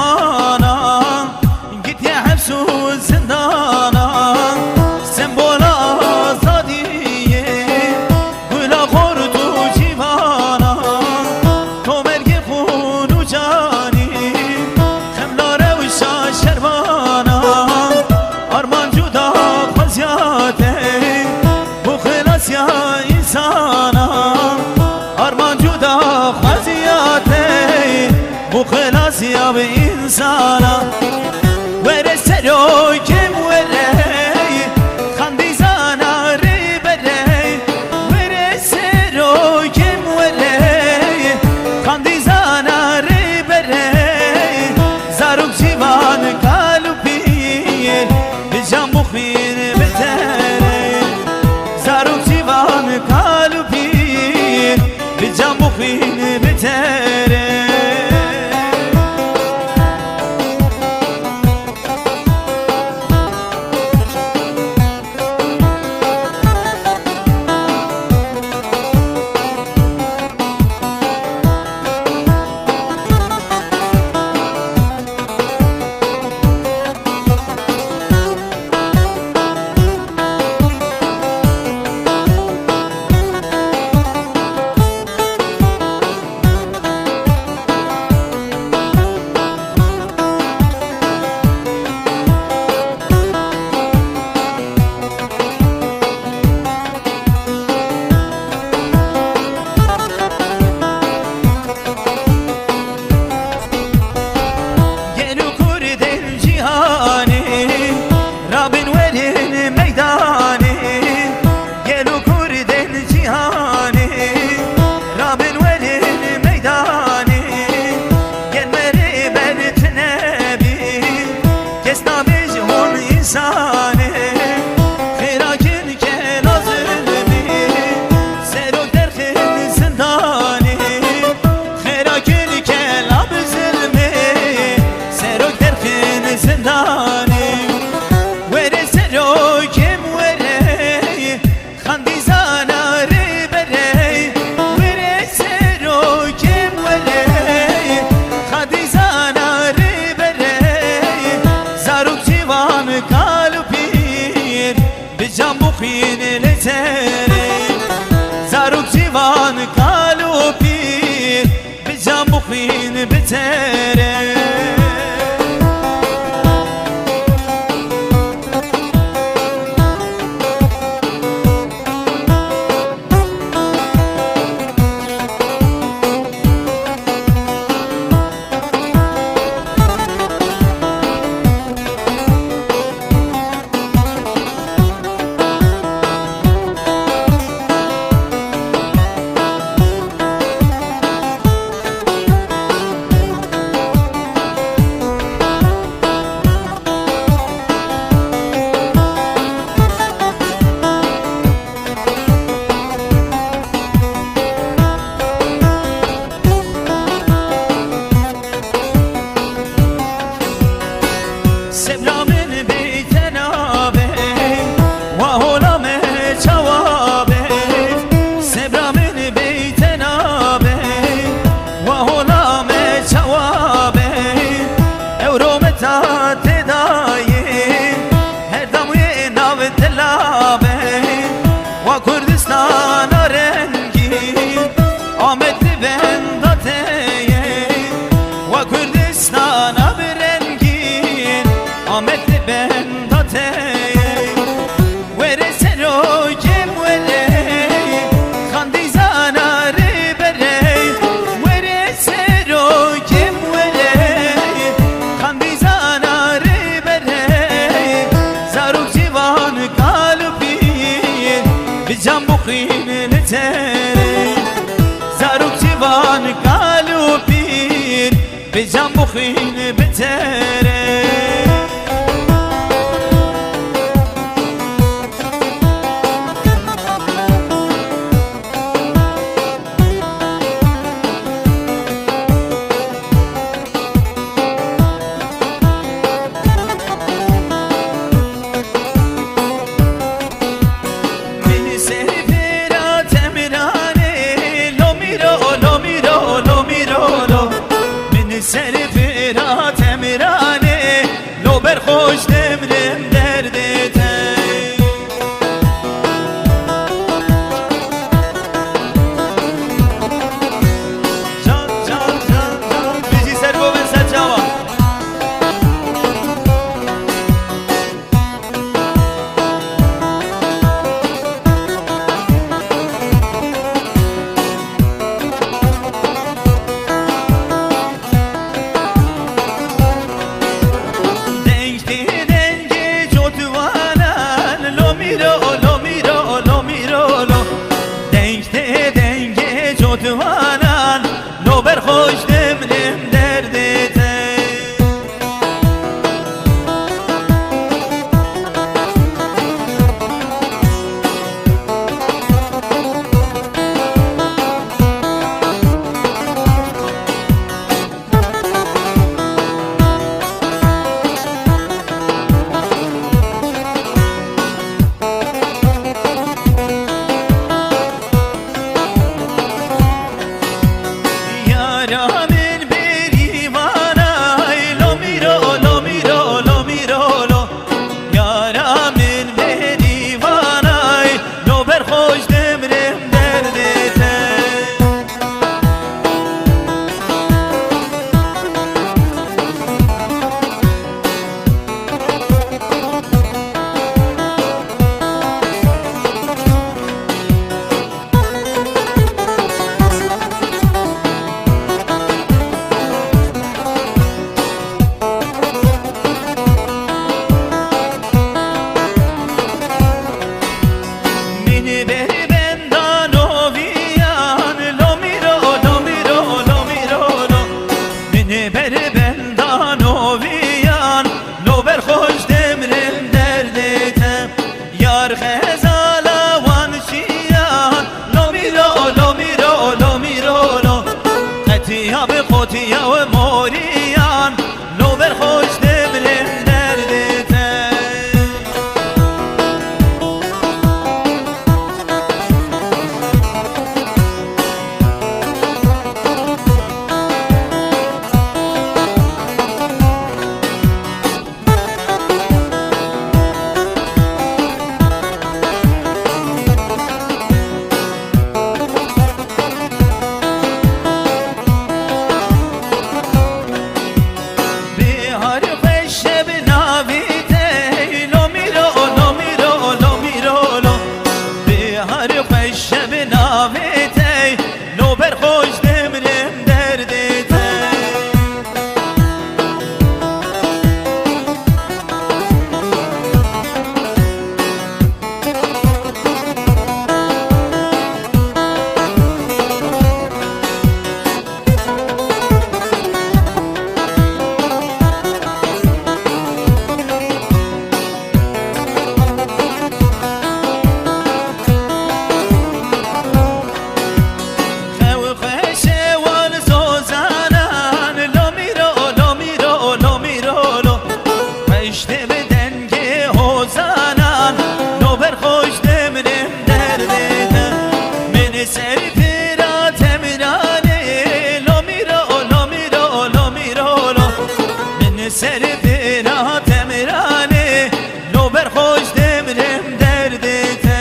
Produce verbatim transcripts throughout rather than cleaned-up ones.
Ana, gitiye heps û zindana, sembola azadiyê, gula xort û cîvana, komelgê xûn û canî, xemla rewşa şervana, armanc û daxwaziya te, bo xilasiya însana, armanc û daxwaziya te, bo xilasiya bi însana. Were serokê min were, xandîzana rêberê, were serokê min were, xandîzana rêberê, zarok ciwan kal û pîr, bi can bi xwîn bi terê. Zarok ciwan kal û pîr, bi can bi xwîn bi terê. Gel û kurdên cîhanê, rabin werin meydanê. Gel û kurdên cîhanê, rabin werin meydanê. Gel me rêber tune bî, kes nabêj hûn însanê. Xêra kin kela zilmê, serok derxin zindanê. Xêra kin kela bi zilmê, serok derxin zindanê. Were serokê min were, xandîzana rêberê. Were serokê min were, xandîzana rêberê. Zarok ciwan kal û pîr, bi can bi xwîn li terê. Zarok ciwan kal û pîr, bi can bi xwîn bi terê. Sebra min bê te nabe, wa hola me çawa be. Sebra min bê te nabe, wa hola me çawa be. Ewro me ta te dayê, her dem wê nav dila be. Wa Kurdistana rengîn, Amed li benda te ye. Wa Kurdistana bi rengîn, Amed li benda te ye. Were serokê min were, xandîzana rêberê. Were serokê min were, xandîzana rêberê. Zarok ciwan kal û pîr, bi can bi xwîn li terê. Zarok ciwan kal û pîr, bi can bi xwîn bi terê. Min ser pêra temranê, lo mîro, lo mîro, lo mîro, lo. Min ser pêra tem Hoş demrim derdê te. Can, can, can, can. Bizi ser govên ser çawa. Dengê dengê cotvanan, lo mîro, lo mîro, lo mîro, lo. Dengê dengê cotvanan, lo ber xweş demrêm derdê te. Yara min berîvanay, lo mîro, lo mîro, lo mîro, lo. Yara min berîvanay, lo ber xweş demrêm derdê te. Min ber benda noviyan, lo mîro, lo mîro, lo mîro, lo. Min ber benda noviyan, lo ber xweş demrêm derdê te. Yar xezala wan çiyan, lo mîro, lo mîro, lo mîro, lo. Qetiya bi qotiya we moriyan, lo ber xweş demrêm derdê te. Bihar xweş e bi navê te, lo mîro, lo mîro, lo mîro, lo. Bihar xweş e bi navê te, lo ber xweş demrêm derdê te. Xew xweş e wan zozanan, lo mîro, lo mîro, lo mîro, lo. Xweş tê bi dengê hozanan, lo ber xweş demrêm derdê te. Min ser pêra Temranê, lo mîro, lo mîro, lo mîro, lo. Min ser pêra Temranê, lo ber xweş demrêm derdê te.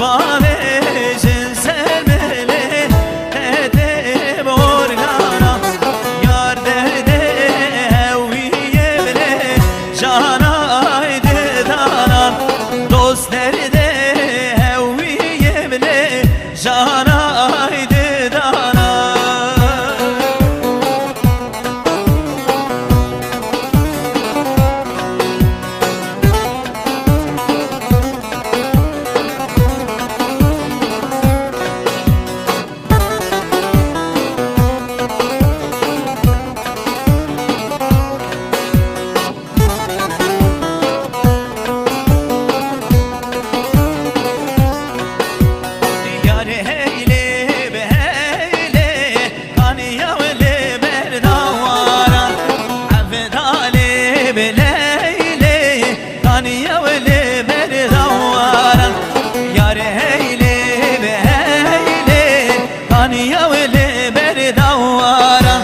Bavêjin ser milê, qedê borgana, yar derdê hewîye bilê, jana ay didana, dost derdê hewîye bilê, jana ay didana. Yar heylê bi heylê, kaniya li ber dawaran. Evdalê bi leylê, kaniya li ber dawaran. Yar heylê bi heylê, kaniya li ber dawaran.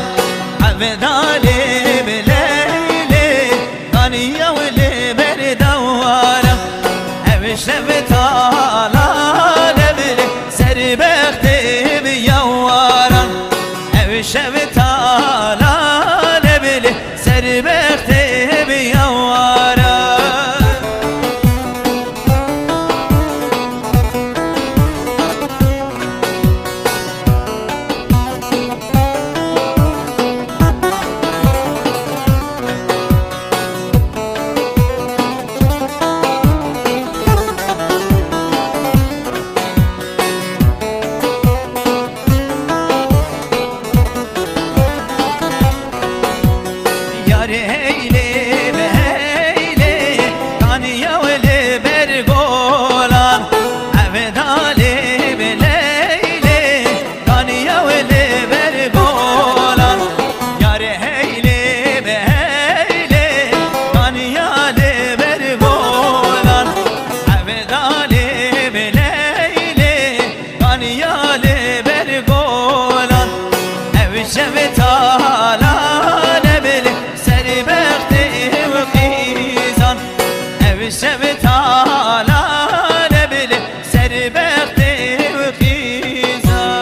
Evdalê bi leylê, kaniya li ber dawaran. Ev şev tala lebilê, serbextê bi yawaran. Ev şev tala lebilê, serbextê bi yawaran. Yar heylê bi heylê, kaniya li ber golan. Evdalê bi leylê, kaniya li ber golan. Yar heylê bi heylê, kaniya li ber golan. Evdalê bi leylê, kaniya li ber golan. Ev şev tala lebilê, serbextê û qîzan. Ev şev tala lebilê, serbextê û qîzan.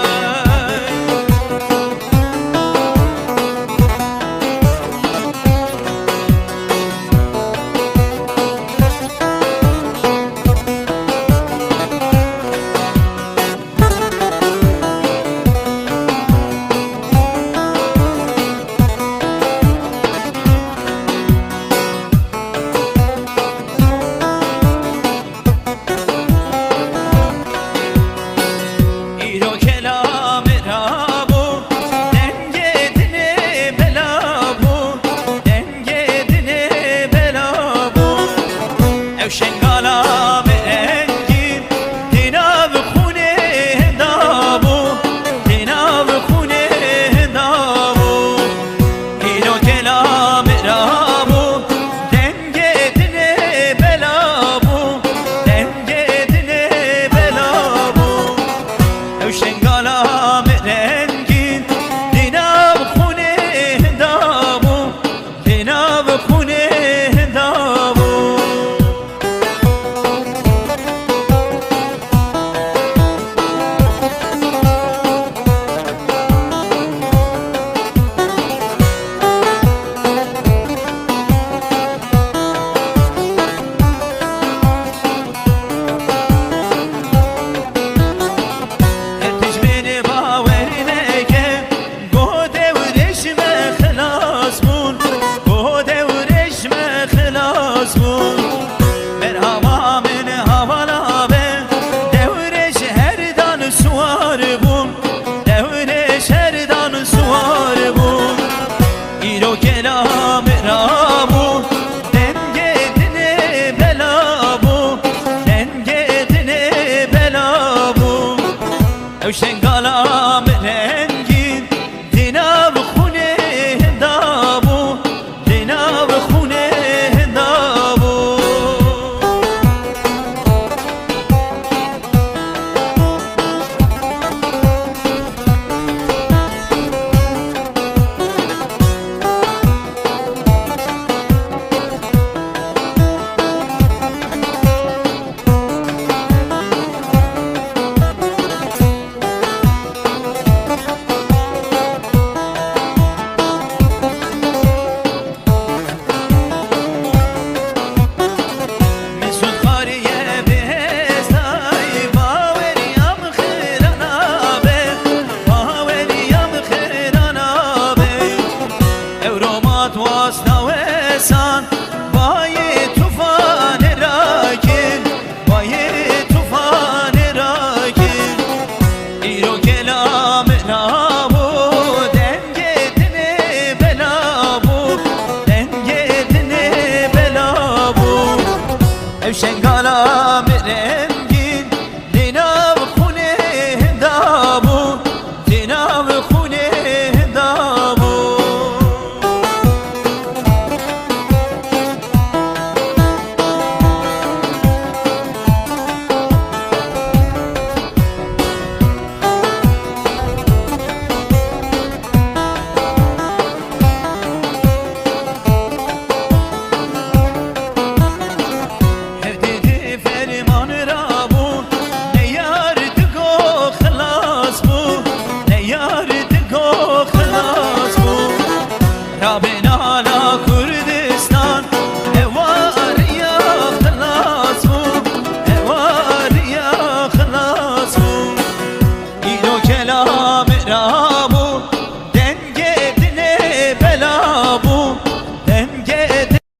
Îro kelamê rabû, dengê dinê bela bû, dengê dinê bela bû. Ew şengala min rengîn, di nav xûnê hinda bû, di nav xûnê hinda bû. Îro kelamê rabû, dengê dinê bela bû, dengê dinê bela bû. Ew şengala min rengîn, di nav xûnê hinda bû, di nav xûnê hinda bû. Her tişt min bawer neke, go dewrêş me xilas bûn, go dewrêş me xilas bûn. Merhaba min hevala be, dewrêş her dan siwar bûn, dewrêş her dan siwar bûn. Îro kelamê rabû, dengê dinê bela bû, dengê dinê bela bû. Ew şeng